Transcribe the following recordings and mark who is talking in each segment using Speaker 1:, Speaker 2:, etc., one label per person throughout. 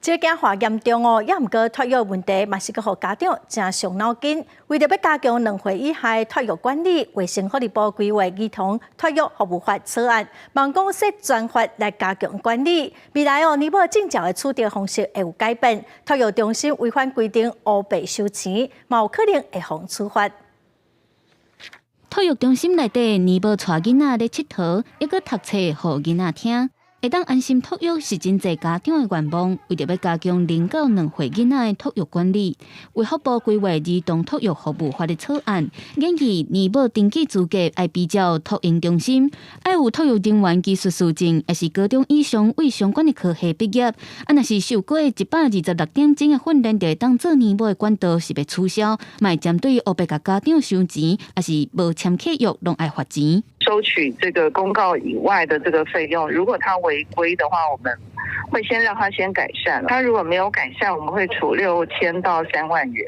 Speaker 1: 這個囝化嚴重哦，猶毋過托育問題嘛是閣予家長誠傷腦筋。為著欲加強2歲以下托育管理，衛生福利部規劃兒童托育服務法草案，望講設專法來加強管理。未來哦，年母證照的取得方式會有改變，托育中心違反規定烏白收錢，嘛有可能會予處罰。
Speaker 2: 托育中心內底，年母帶囡仔咧𨑨迌，猶閣讀冊予囡仔聽。會當安心托育是真濟家長的願望，為著欲加強0到2歲囡仔的托育管理，衛福部規劃兒童托育服務法的草案，建議年母登記資格愛比照托嬰中心，愛有托育人員技術師證，抑是高中以上為相關的科系畢業，啊，若是受過126點鐘的訓練，就會當做年母的管道是欲取消，嘛會針對烏白共家長收錢，抑是無簽契約攏愛罰錢。
Speaker 3: 收取這個公告以外的這個費用，如果他違規的話，我們會先讓他先改善。他如果沒有改善，我們會處6000到3萬元。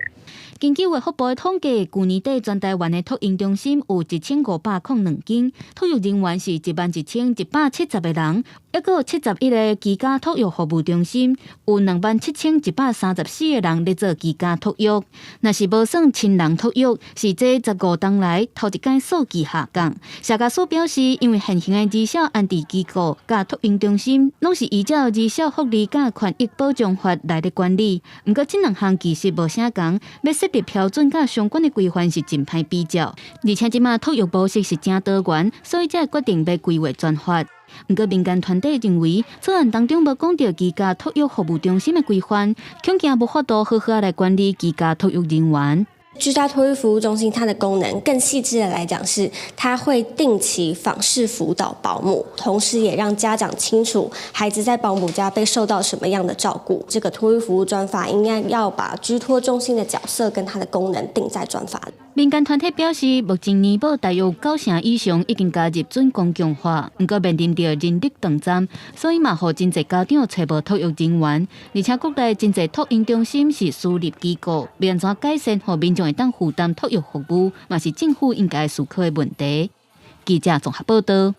Speaker 2: 根據衛福部的統計，舊年底全台灣的托嬰中心有1502間，托育人員是11,170個人，猶閣有71個居家托育服務中心，有27,134個人咧做居家托育。若是無算親人托育，是這15冬來頭一擺數據下降。社家署表示，因為現行的兒少安置機構佮托嬰中心，攏是依照兒少福利佮權益保障法來咧管理。毋過這兩項其實無啥仝，欲設立標準佮相關的規範是真歹比較。而且這馬托育模式是誠多元，所以才會決定欲規劃專法。毋過民間團體認為，草案當中無講著居家托育服務中心的規範，恐驚無法度好好來管理居家托育人員。
Speaker 4: 居家托育服務中心，它的功能更細緻的來講是，它會定期訪視輔導保姆，同時也讓家長清楚孩子在保姆家被受到什麼樣的照顧。這個托育服務專法應該要把居托中心的角色跟它的功能定在專法裡。
Speaker 2: 民間團體表示，目前年母大約九成以上已經加入準公共化，毋過面臨著人力斷層，所以嘛予真濟家長揣無托育人員，而且國內真濟托嬰中心是私立機構，欲按怎改善，予民眾會當負擔托育服務，嘛是政府應該思考的問題。記者綜合報導。